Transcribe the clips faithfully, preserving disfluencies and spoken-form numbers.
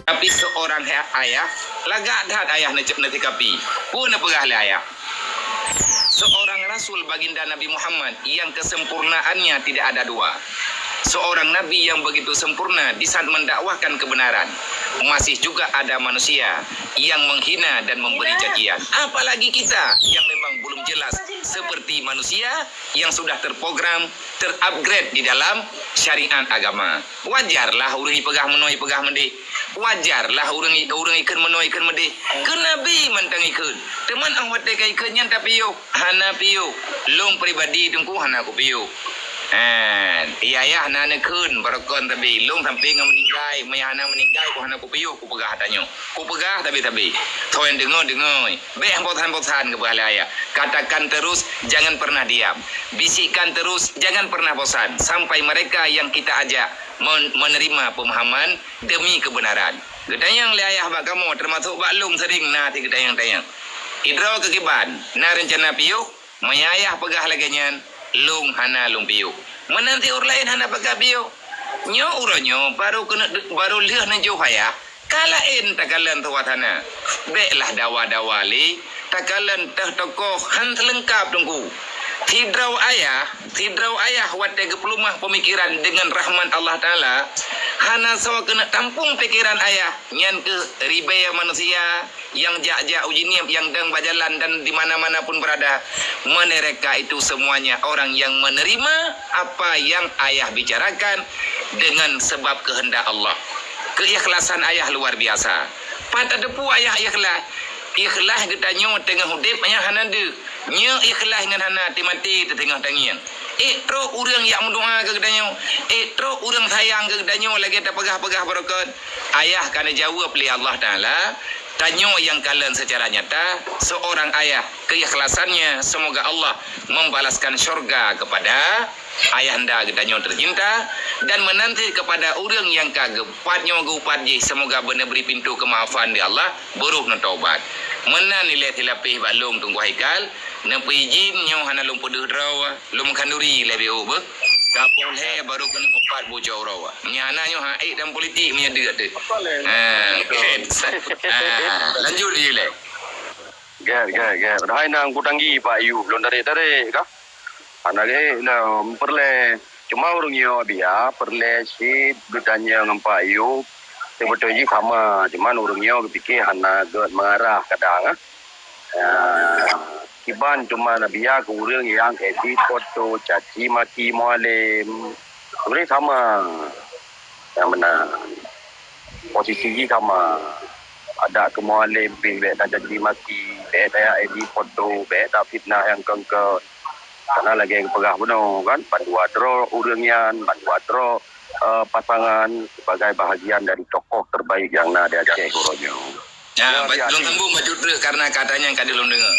Tapi seorang ha-, ayah, lagak that ayah neucep neusikapi. Peue neupeugah lé ayah? Seorang rasul baginda Nabi Muhammad yang kesempurnaannya tidak ada dua. Seorang nabi yang begitu sempurna di saat mendakwahkan kebenaran. Masih juga ada manusia yang menghina dan memberi cacian. Apalagi kita yang memang belum jelas seperti manusia yang sudah terprogram, terupgrade di dalam syariat agama. Wajarlah ureuëng ipeugah meunoe, ipeugah meudeh. Wajarlah ureuëng i-, ureuëng ikheun meunoe, ikheun meudeh. Keu Nabi mantong ikheun. Teuma 'oh watée ka ikheun nyan tapiôh? Hana piôh. Lôn pribadi teungku hana kupiôh. Han, yah-yah na neukheun barokon tabi. Lôn sampai ngon meuninggai, meunyo hana meuninggai ku hana kupiôh kupeugah tanyoe. Kupeugah tabi-tabi. Soe nyang deungoe, deungoe. Bék bosan-bosan keupeue lé ayah. Katakan terus, jangan pernah diam. Bisikkan terus, jangan pernah bosan. Sampai mereka yang kita ajak men-, menerima pemahaman demi kebenaran. Geutanyong lé ayah bak kamoe, termasuk bak lôn sering na si geutanyong-tanyong. Idroe keu kiban, na reuncana piôh? Meunyo ayah peugah lagée nyan, lôn hana lôn piôh. Meunan si ureuëng laén hana peugah piôh. Nyoe uroe nyoe barô keuneuk, barô lheueh neujôh ayah, ka laén takalon suasana. Béklah dawa-dawa lé, takalon teuh tokoh han seulengkab teungku. Sidroe ayah, sidroe ayah watée geupeuleumah peumikiran deungon rahmat Allah Taala, hana soe keuneuk tampung pikeran ayah, nyan keuh ribée manusia nyang jak-jak uji nieb nyang dong bak jalan dan di mana-mana pun berada. Mereka itu semuanya orang yang menerima apa yang ayah bicarakan dengan sebab kehendak Allah. Keikhlasan ayah luar biasa. Pat tateupeue ayah ikhlas? Ikhlas geutanyoe teungoh udeb nyang hana deuh. Nyoe ikhlas ngon hana, maté-maté teuteungoh tangieng. Ék trok ureuëng jak meudoa keu geutanyoe. Ék trok ureuëng sayang keu geutanyoe lagée tapeugah-peugah barokon. Ayah ka neujaweueb lé Allah Taala, tanyoe nyang kalon secara nyata, seorang ayah keikhlasannya, semoga Allah membalaskan syurga kepada ayahanda geutanyoe tercinta, dan menanti kepada ureuëng nyang ka geupat nyoe geupat jih, semoga beuneubri pintoe keumaafan di Allah, beurôh neutobat. Meunan ilée silapéh bak lôn Teungku Haikal, neupeuijin nyoe hana lôn peudeuh droe, lôn meukanuri lé B O beuh. Ka poh lhée barô keuneuk meupat bucok uroe. Meunyo hana nyoe hana ék dan politik meunyo deuek teuh. Ha, oke. Ha, lanjut je lé. Gét, gét, gét. Padahai nang kutanggi Pak Ayub lôn tarék-tarék kah? Hana gét, nah, peureulée. Cuma ureuëng nyoe biya peureulée cit geutanyong ngon Pak Ayub, seubeutôi jih sama. Cuman ureuëng nyoe geupike hana gét mengarah kadang, ah. Ya, kiban cuma biya keu ureuëng nyang edit foto, caci maki Mualem. Sebenarnya sama. Nyang meunan. Posisi jih sama. Adak keu Mualem pih bék tacaci maki, bék tayak edit foto, bék tafitnah nyang kon-kon. Kana lagée geupeugah bunoe kan, bandua droe ureuëng nyan, bandua droe, eh, pasangan sebagai bahagian dari tokoh terbaik nyang na di Aceh uroe nyoe. Ya, lôn sambung bacut treuk karena kata nyang ka lôn deungoe.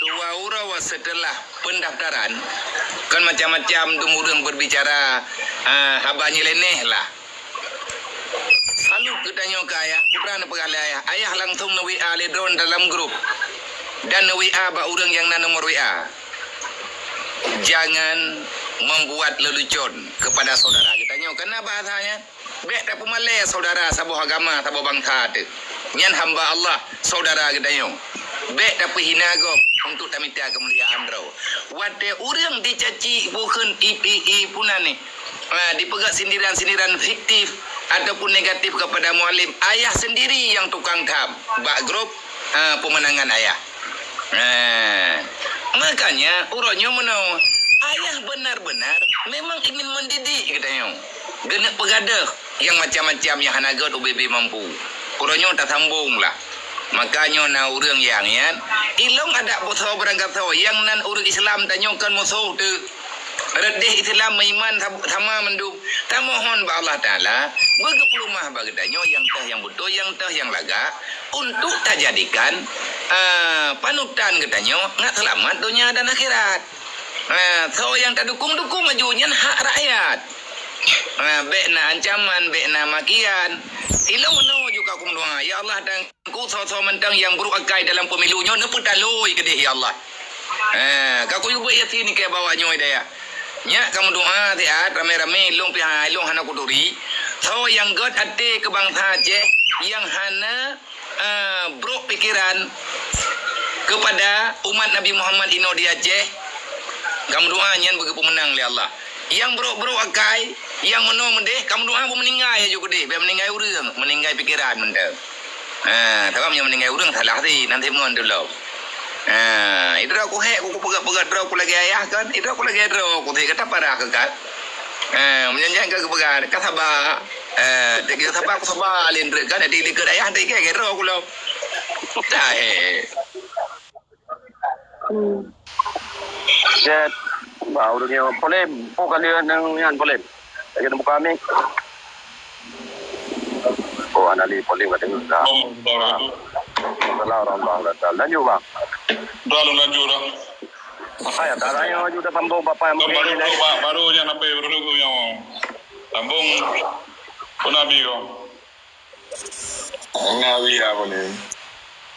Dua uroe setelah pendaftaran, kan macam-macam dum ureuëng berbicara, ah, haba nyeleneh lah. Salut geutanyoe keu ayah, peue neupeugah lé ayah. Ayah langsung neu-W A lé droen dalam grup dan neu-W A bak ureuëng nyang na nomor W A. Jangan membuat lelucon kepada saudara geutanyoe. Karena bahasanya, bék tapeumalée saudara saboh agama, saboh bansa teuh. Nyan hamba Allah, saudara geutanyoe. Bék tapeuhina gob untuk tamita keumuliaan droe. Watée ureuëng dicaci bukon I P I punan nih, ah, dipeugah sindiran-sindiran fiktif ataupun negatif kepada Mualem, ayah sendiri yang tukang tham bak grup, ah, pemenangan ayah. Ah, makanya uroe nyoe meunoe, ayah benar-benar memang ingin mendidik geutanyoe. Geuneuk peugadôh nyang macam-macam nyang hana gét ubé-bé mampu. Uroe nyoe tasambong lah. Maka nyoe na ureuëng nyang nyan, ilong adak bosoe beurangkasoe nyang nan ureuëng Islam tanyoe kon musoh teuh. Reudeh Islam meuiman sab-, sama mandum. Tamohon bak Allah Taala, beugeupeuleumah bak geutanyoe nyang teuh nyang beutôi, nyang teuh nyang lagak, untuk tajadikan, ah, panutan geutanyoe ngat seulamat donya dan akhirat. Ah, soe nyang tadukong-dukong laju nyan hak rakyat. Ah, bék na ancaman, bék na makian. Ilong meunoe ju ka kumeudoa, ya Allah, dan ku soe-soe mantong nyang brôk akai dalam pemilu nyoe neupeutalôi keudeh, ya Allah. Ah, ka kuyue buet Yasin keu bawak nyoe daya. Nyak ka meudoa siat ramé-ramé, ilong pih ha, ilong hana kuturi. Soe nyang gét até keu bansa Aceh, nyang hana, eh, brok pikeran keupada umat Nabi Muhammad inoe di Aceh, kamoe doa nyan beugeupeumeunang lé Allah. Nyang brok-brok akai, nyang meunoe meudeh, kamoe doa beumeuninggai aju keudeh, bèk meuninggai ureueng, meuninggai pikeran mantong. Ha, sabab nyang meuninggai ureueng salah sit, nan sit mon tulông. Ha, idroe ku hék, ku, ku peugah-peugah droe ku lagèe ayah kan, idroe ku lagèe droe ku sit, ka taparah keu kat. Ha, meunyan nyan ka geupeugah, ka saba. Ha, teuk saba, ku saba lé ndreuk kan, di likot ayah, di likot droe ku lom. Dah, eh. Hmm. Set. Ba ureueng nyoe polem, po kali nyan polem. Lagi buka mic. Oh, hana lé polem ka deungö. Assalamualaikum warahmatullahi wabarakatuh. Assalamualaikum warahmatullahi wabarakatuh. Lanjut, bang. Dah, lôn lanjut dah. Hai, tak ada yang lanjut dah sambung, Bapak. Kan baru dulu, Pak. Baru nyan apa yang baru dulu nyawa. Sambung. Pun habis kau. Ngawi apa ni?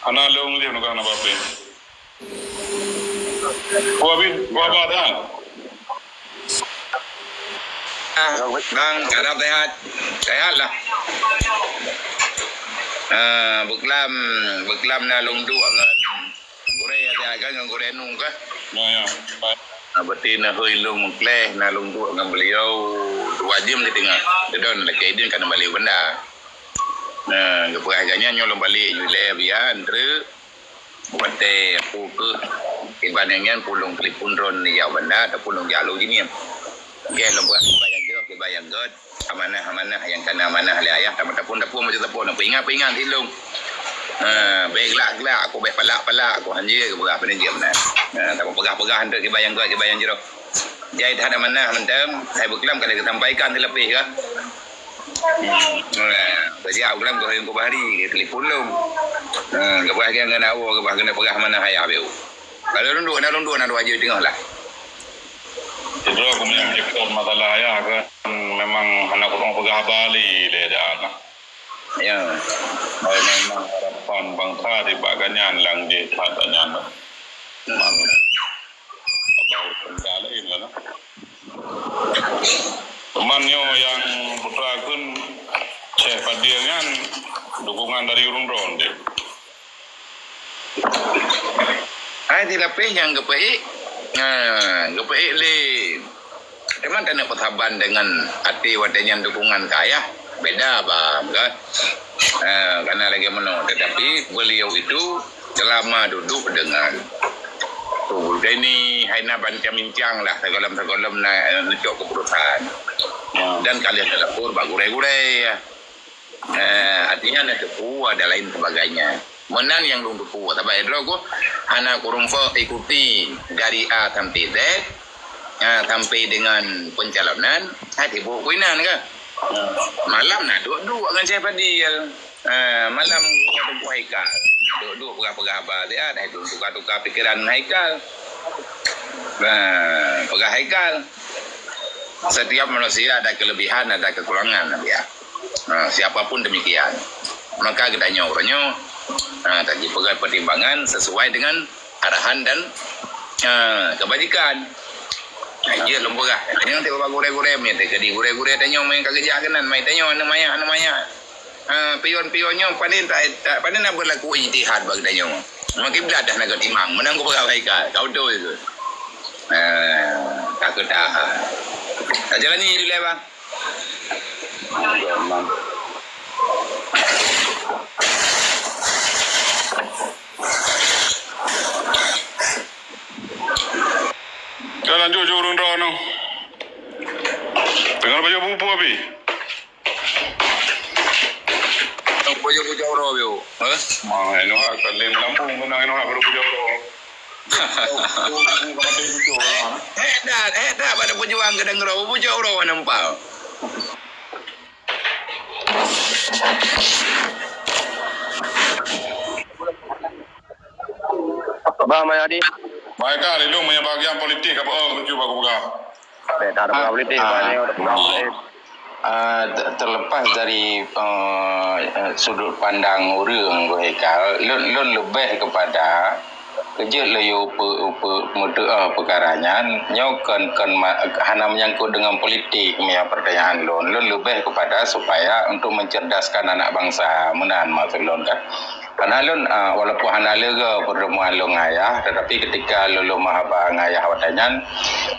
Hana lôn lé, bukan hana apa-apa. Kuabi, kuaba dah. Ah, bang, harap sehat. Sehat lah. Ah, beuklam, beuklam na lôn duek ngon gurèe, ya, kan, ngon gurèe nu kah? Ya, ya. Ah, berarti na hôi lôn meukleh, na lôn duek ngon beliau dua jam di teungoh. Dedon lakèe idin ka na balik banda. Nah, geupeugah gobnyan nyoe lôn balek ju ilèe bian treuk. Watèe peue keuh iban nyang nyan pulông telepon droen ijak banda ataupun lôn jak lôn jihnyan. Oke, lôn peugah kiban nyang jroh, kiban nyang gèt, amanah-amanah nyang ka na amanah lé ayah, tamah tapun-tapun macam tapun, peuingat-peuingat sit lôn. Ha, bèk glak-glak aku, bèk palak-palak aku, hanjeuet geupeugah, pane jeuet meunan. Ha, tamah peugah-peugah anteuk kiban nyang gèt, kiban nyang jroh. Jai that amanah mantong, hai beuklam ka lheueh geusampaikan silapeh kah. Hmm. Nah, bajak ulang keu hari, keu hari, telepon lom. Hmm, geupeugah ngon awak, geupeugah keuneuk peugah mana ayah beu. Kalau lôn duek, na lôn duek, na dua jeuet teungoh lah. Sidroe keuh meunyoe cekot masalah ayah kan memang hana kurang peugah haba lé, lé dah lah. Ya. Hai memang harapan bangsa di bak gobnyan lam jih that nyan. Hmm. Abang urusan laén lah. Cuman nyoe nyang putra kheun Syekh Fadil nyan dukungan dari ureueng droe deh. Hai di lapeh nyang geupeuék, ha, geupeuék lé. Teuma taneuk peusaban deungon até watèe nyan dukungan keu ayah. Beda bang kan. Ha, kana lagèe meunoe. Tetapi beliau itu selama duduk dengan Tugu Deni, hai na bincang-bincang lah, sigohlom-sigohlom na, eh, neucok keuputusan. Ya. Dan ka lheueh neulapor bak gurèe-gurèe. Eh, artinya neuteupeue dan lain sebagainya. Meunan nyang lôn teupeue, sabab droe kheun hana kureumpok ikuti dari A sampai Z, eh, sampai dengan pencalonan, hai sibuk keuinan kan. Ya. Malam na duek-duek ngon Syekh Fadil. Ah, malam teumpat Haikal. Duek-duek peugah-peugah haba siat, hai tu tukar-tukar pikeran Haikal. Ah, peugah Haikal. Setiap manusia ada kelebihan, ada kekurangan, ya. Ah, siapa pun demikian. Maka geutanyoe uroe nyoe, ah, tajipeugah pertimbangan sesuai dengan arahan dan, ah, kebajikan. Nah, jeuet lôn peugah. Tanyoe teuka gurèe-gurèe meunan, teuka di gurèe-gurèe tanyoe meunan ka geujak keunan, mai tanyoe aneuk manyak, aneuk manyak. Ha, pion-pion nyoe panen ta, ta, panen na beulaku ijtihad bak geutanyoe. Mungkin beulah dah na geutimang, meunan kupeugah bak Haikal, ka beutôi keuh. Ha, takot dah. Tajalani ilèe, bang. Dah lanjut je ureueng droe nyoe. Teungoh baju bubu abi. Apa je bujang roh yo? Ha? Ma, inoe hak ka lem Lampung kena inoe hak baru bujang roh. Eh, eh, dah, eh, dah pada pejuang ke dengar bujang roh nampak. Bang Mayadi. Baik, kan, ilung punya bahagian politik apa, oh, lucu baku pegang. Eh, tak ada Ah, politik, ah, Bang, ni, ada ah. politik. Ah, te-, terlepas dari, eh, eh, sudut pandang ureueng, Bro Haikal, lôn, lôn lebih kepada Keujeuet lé yue upe-, upe-, meuteu'oh peukara nyan, nyoe kon, kon ma-, hana menyangkut dengan politik, meunyoe pertanyaan lôn. Lôn leubeh kepada supaya untuk mencerdaskan anak bangsa. Meunan maksud lôn kan. Karena lôn, ah, walaupun hana leuga pertemuan lôn ngon ayah, tetapi ketika lôn, lôn meuhaba ngon ayah watèe nyan,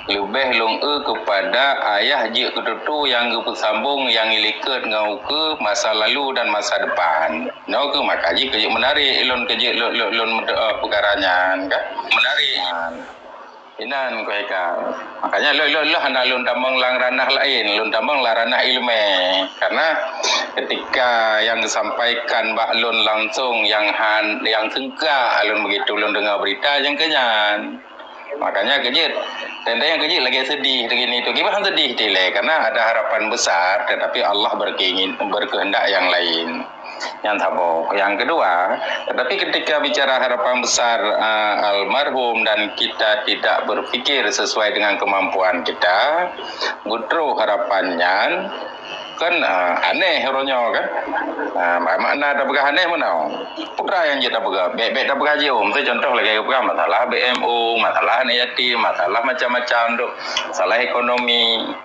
leubeh lôn eu kepada ayah jeuet keu tutoe nyang geupeusambong nyang ilikot ngon ukeue masa lalu dan masa depan. Nyoe keuh maka jih keujeuet menarik lôn keujeuet lôn, lôn, lôn meuteu'oh peukara nyan kan. Menarik. Inan keuh ka. Makanya lôn, lôn, lôn hana lôn tamong lam ranah laén, lôn tamong lam ranah ileumèe. Karena ketika nyang geusampaikan bak lôn langsong nyang han, nyang seungkak lôn begitu lôn deungoe berita nyang keu nyan. Makanya keujeuet, teuntèe nyang keujeuet lagèe seudeh teugini tu. Kiban seudeh dilèe karena ada harapan besar tetapi Allah berkeingin, berkehendak yang lain. Nyang saboh. Yang kedua, tetapi ketika bicara harapan besar, ah, almarhum dan kita tidak berpikir sesuai dengan kemampuan kita, beutroh harapan nyan, kan, ah, aneh uroe nyoe kan. Ah, ma-, makna tapeugah aneh meunoe. Peue nyang jeuet tapeugah, bèk-bèk tapeugah jeuem. Miseue contoh lagèe geupeugah masalah B M U, masalah aneuk yatim, masalah macam-macam tu, masalah ekonomi.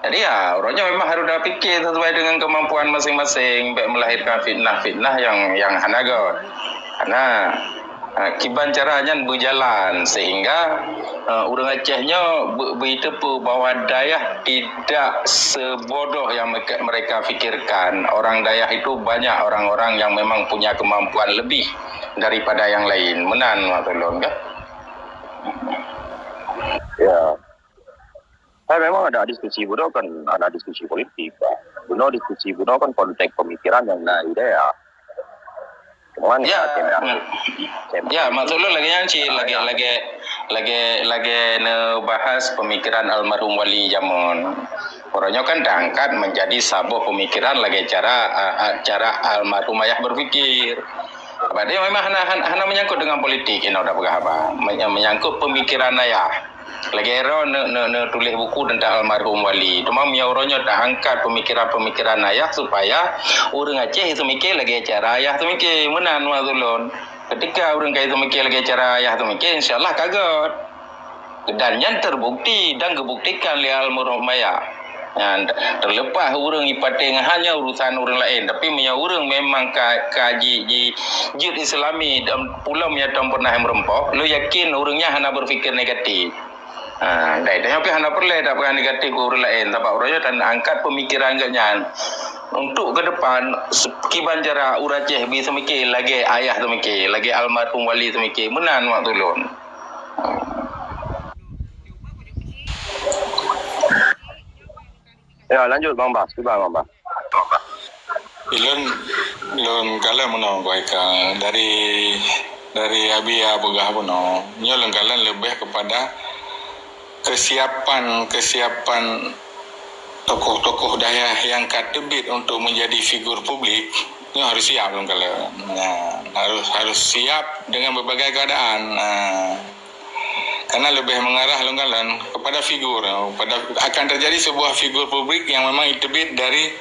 Jadi, ya, uroe nyoe memang harôh tapiké sesuai dengan kemampuan masing-masing, bèk melahirkan fitnah-fitnah nyang, nyang hana göt. Karena, eh, kiban cara nyan beujalan sehingga, eh, ureueng Aceh nyoe beu-, beuteupeue bahwa dayah tidak sebodoh yang mereka, mereka fikirkan. Orang dayah itu banyak orang-orang yang memang punya kemampuan lebih daripada yang lain. Meunan maksud lôn kan? Ya. Kan memang ada diskusi bunoe kan, ada diskusi politik, Pak. Bunoe diskusi bunoe kan konteks pemikiran yang na idea. Cuman ya, ya, maksud lôn lagèe nyan cit, lagèe, lagèe, lagèe, lagèe neubahas pemikiran almarhum Wali jameun. Uroe nyoe kan taangkat menjadi saboh pemikiran lagèe cara, a, a, cara almarhum ayah berpikir. Berarti memang hana, hana, hana menyangkut dengan politik, inoe tapeugah haba. Meny-, menyangkut pemikiran ayah. Lagèe droe ne-, ne-, neutuléh buku teuntang almarhum Wali. Teuma meunyoe uroe nyoe taangkat pemikiran-pemikiran ayah supaya ureueng Aceh seumiké lagèe cara ayah seumiké. Meunan maksud lôn. Ketika ureueng ka seumiké lagèe cara ayah seumiké, insya Allah ka göt. Dan nyan terbukti dan geubuktikan lé almarhum ayah. Nyan, terlepas ureueng ipatéh ngon hanya urusan ureueng laén, tapi meunyoe ureueng memang ka, ka ji-, ji-, jeuet Islami dan pulang meunyoe tom pernah meureumpok, lôn yakin ureueng nyan hana berpikir negatif. Ha, dai tanyoe pih hana peureulèe tapeugah negatif keu ureueng laén, sabab uroe nyoe tan angkat pemikiran geuh nyan. Untuk ke depan, se-, kiban cara ureueng Aceh bi seumiké lagèe ayah seumiké, lagèe almarhum Wali seumiké, meunan maksud lôn. Ya, lanjut Bang Bas, cuba Bang Bas. Ilôn, lôn kalon meunoe, Bang Eka. Dari, dari Abi ya peugah meunoe. Nyoe lôn kalon leubeh kepada kesiapan, kesiapan tokoh-tokoh dayah yang ka teubiet untuk menjadi figur publik. Nyoe harus siap lôn kalon. Nah, harus, harus siap dengan berbagai keadaan. Nah. Karena lebih mengarah lôn kalon kepada figur, kepada, akan terjadi sebuah figur publik yang memang teubiet dari,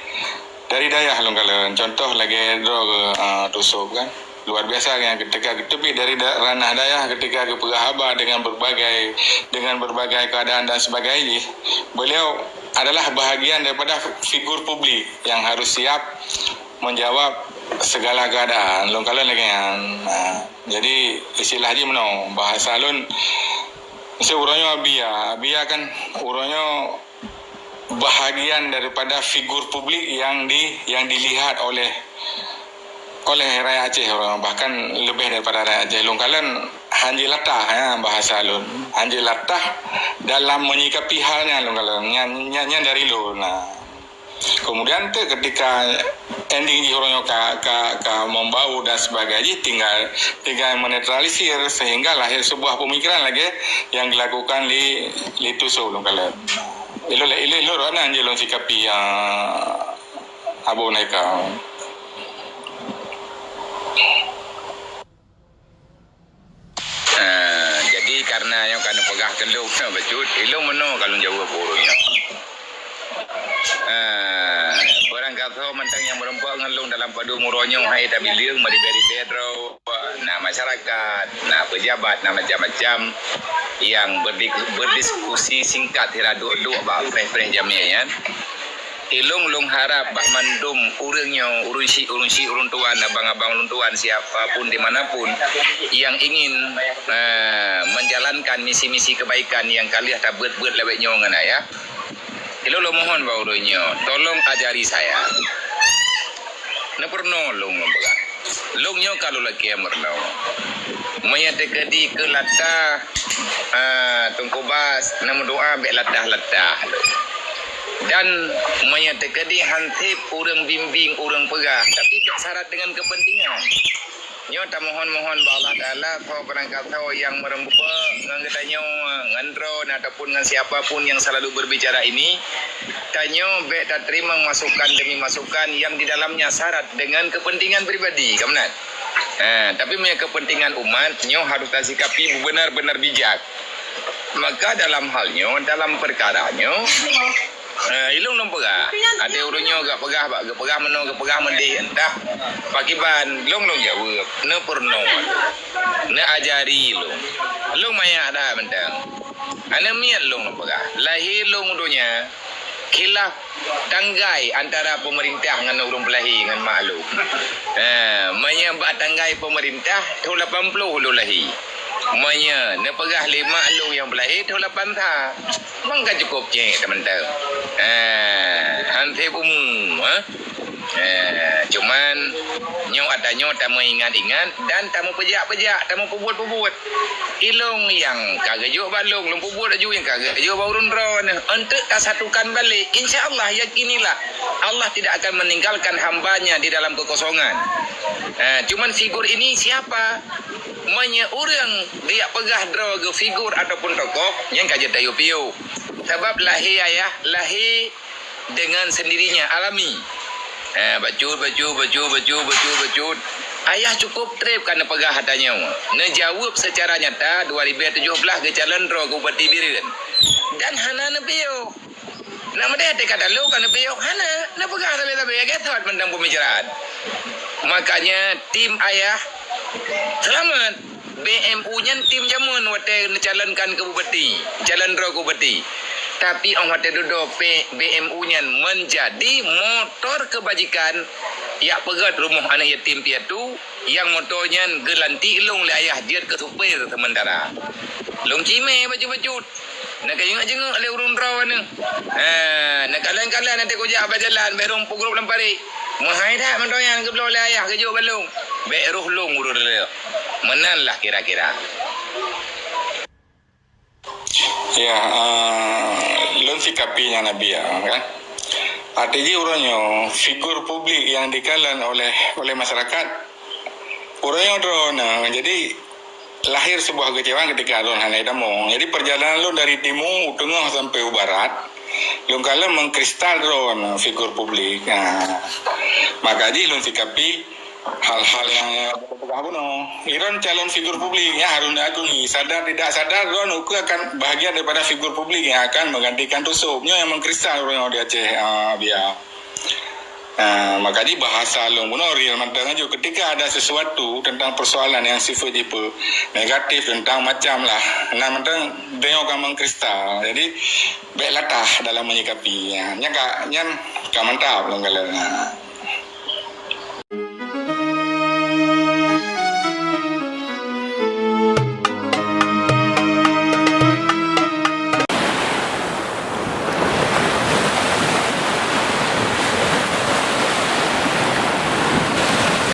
dari dayah lôn kalon. Contoh lagèe droe, ah, Tok Sop kan. Luar biasa kan, ketika teubiet dari da-, ranah dayah, ketika geupeugah haba dengan berbagai, dengan berbagai keadaan dan sebagainya. Beliau adalah bahagian daripada figur publik yang harus siap menjawab segala keadaan. Lôn kalon lagèe nyan. Ha, jadi istilah jih meunoe, bahasa lôn, miseue uroe nyoe Abi ya, Abi ya kan uroe nyoe bahagian daripada figur publik yang di-, yang dilihat oleh, oleh rakyat Aceh, bahkan lebih daripada rakyat Aceh. Lôn kalon hanjeuet latah ya, bahasa lôn. Hanjeuet latah dalam menyikapi hal nyan lôn kalon. Nyan, nyan, nyan dari lôn. Nah. Kemudian tu ketika ending jih uroe nyoe ka, ka, ka membau dan sebagainya, tinggal, tinggal menetralisir sehingga lahir sebuah pemikiran lagèe yang dilakukan lé, lé Tok Sop lôn kalon. Ilôn, ilôn, ilôn rot na jih lôn sikapi, ah, Abu Naika. Ah, jadi karena nyoe ka neupeugah keu lôn bacut, ilôn meunoe ka lôn jaweueb ureueng nyoe. Ah, barangkasoe mantong nyang meureumpok ngon lôn dalam padum uroe nyoe hai tabileueng meuribèe-ribèe droe. Nah, masyarakat, na pejabat, na macam-macam nyang berdi-, berdiskusi singkat sira duek-duek bak preh-preh jamé nyan. Ilong lôn harap bak mandum ureuëng nyoe, ureuëng syiek, ureuëng syiek, ureuëng tuan, abang-abang ulôn tuan, siapa pun di mana pun nyang ingin, eh, menjalankan misi-misi kebaikan nyang ka lheueh tabeuet-beuet lawét nyoe ngon ayah. Ilong lôn mohon bak ureuëng nyoe, tolong ajari saya. Neupeurunoe lôn ngon peugah. Lôn nyoe ka lôn lakée meurunoe. Meunyoe teukeudi keu latah, ah, Teungku Bas, neumeudoa bék latah-latah lôn. Dan meunyoe teukeudi hanseb ureuëng bimbéng, ureuëng peugah, tapi bék syarat dengan kepentingan. Nyoe tamohon-mohon bak Allah Taala, soe barangkasoe nyang meureumpok ngon geutanyoe, ngon droeneuh ataupun ngon siapa pun nyang selalu berbicara ini, tanyoe bék tateurimong masukan demi masukan nyang di dalamnya syarat dengan kepentingan pribadi, ka meunan. Ha, tapi meunyoe kepentingan umat, nyoe harus tasikapi benar-benar bijak. Maka dalam hal nyoe, dalam peukara nyoe, eh, ilong lôn peugah. Até ureuëng nyoe gak peugah bak, geupeugah meunoe, geupeugah meudéh, entah pakiban, lôn, lôn jaweueb, neupeurunoe, neuajari lôn. Lôn manyak that mantong. Hana miet lôn, lôn peugah. Lahé lôn u donya, khilaf tanggai antara pemerintah ngon ureuëng peulahé ngon makhluk. Eh, meunyoe bak tanggai pemerintah, thôn lapan ploh lôn lahé. Meunyoe neupeugah lé makhluk nyang peulahé, thôn lapan sa. Mang ka cukôp cék teumantong. Eh, hanseb umu, eh. Eh, cuman, nyoe ata nyoe tameuingat-ingat dan tameupeujak-peujak, tameupeubuet-peubuet. Ilong nyang ka geujok bak lôn, lôn peubuet laju, nyang ka geujok bak ureuëng droeneuh. Untuk tasatukan balik, insya Allah, yakinilah, Allah tidak akan meninggalkan hamba-Nya di dalam kekosongan. Eh, cuman figur ini siapa? Meunyoe ureuëng geujak peugah droe geuh figur ataupun tokoh, nyan ka jeuet tayue piôh. Sabab lahé ayah, lahé dengan sendirinya, alami. Eh, bacut, bacut, bacut, bacut, bacut, bacut. Ayah cukôp treb ka neupeugah ata nyoe. Neujaweueb seucara nyata dua ribèe tujoh blah geucalon droe keu Bupati Bireuen. Dan hana neupiôh. Nak meudeh até ka talo ka neupiôh? Hana. Neupeugah sabe-sabe, ya, gét that mantong peumicaraan. Makanya, tim ayah seulamat. B M U nyan tim jameun watée neucalonkan keu bupati, calon droe keu bupati. Tapi 'oh watée dudoe pe-, B M U nyan meunjadi motor keubajikan, jak peugét rumoh aneuk yatim piatu, nyang motor nyan geulantik lôn lé ayah jeuet keu supir seumeutara. Lôn cimé bacut-bacut. Neuka jingok-jingok lé ureuëng droe nyoe. Ha, neukalon-kalon até kujak bak jalan, bék rhung peugrob lam parit. Meuhai that mantong nyan geubloe lé ayah geujok bak lôn. Bék roh lôn ureuëng droe. Meunan lah kira-kira. Ya, eh, lôn sikapi nyan Abi, ya, kan. Arti jih uroe nyoe, figur publik nyang dikalon oleh, oleh masyarakat, uroe nyoe droeneuh. Jadi, lahir sebuah kekecewaan ketika lôn hana jitamong. Jadi, perjalanan lôn dari timu u teungoh sampai u barat, lôn kalon mengkristal droeneuh figur publik. Nah, maka jih lôn sikapi hal-hal nyang peugah bunoe. Droeneuh calon figur publik, ya, Harun Agung nyoe. Sadar tidak sadar, droeneuh ukeue akan bahagian daripada figur publik yang akan menggantikan Tusok. Nyoe nyang mengkristal droeneuh di Aceh, ah, Abi. Ah, maka jih bahasa lôn bunoe real mantong aju. Ketika ada sesuatu tentang persoalan yang sifat jipe negatif tentang macam lah, na mantong deungoe ka mengkristal. Jadi, bék latah dalam menyikapi. Ya, nyan ka, nyan ka mantap lôn kalon. Ha.